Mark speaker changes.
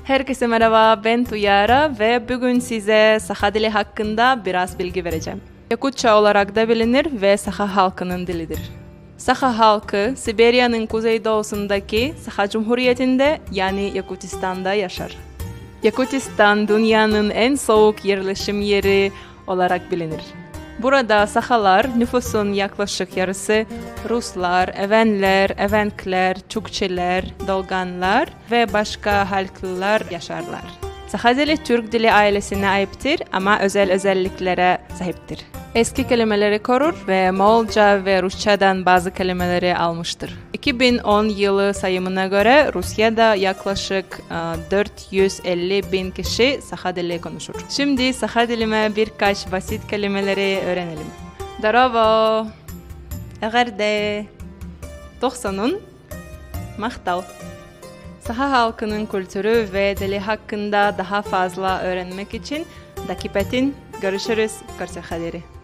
Speaker 1: Herkese merhaba, ben Tuyara ve bugün size Saha dili hakkında biraz bilgi vereceğim. Yakutça olarak da bilinir ve Saha halkının dilidir. Saha halkı Sibirya'nın kuzeydoğusundaki Saha Cumhuriyeti'nde yani Yakutistan'da yaşar. Yakutistan dünyanın en soğuk yerleşim yeri olarak bilinir. Burada Sahalar nüfusun yaklaşık yarısı Ruslar, Evenler, Evenkler, Çukçiler, Dolganlar ve başka halklılar yaşarlar. Saha dili Türk dili ailesine aittir ama özel özelliklere sahiptir. Eski kelimeleri korur ve Moğolca ve Rusçadan bazı kelimeleri almıştır. 2010 yılı sayımına göre Rusya'da yaklaşık 450 bin kişi Saha dili konuşur. Şimdi Saha dilime birkaç basit kelimeleri öğrenelim. Дорообо, Эҕэрдэ, Тохсонун, Махтал. Saha halkının kültürü ve dili hakkında daha fazla öğrenmek için takip edin. Görüşürüz. Көрсүөххэ диэри.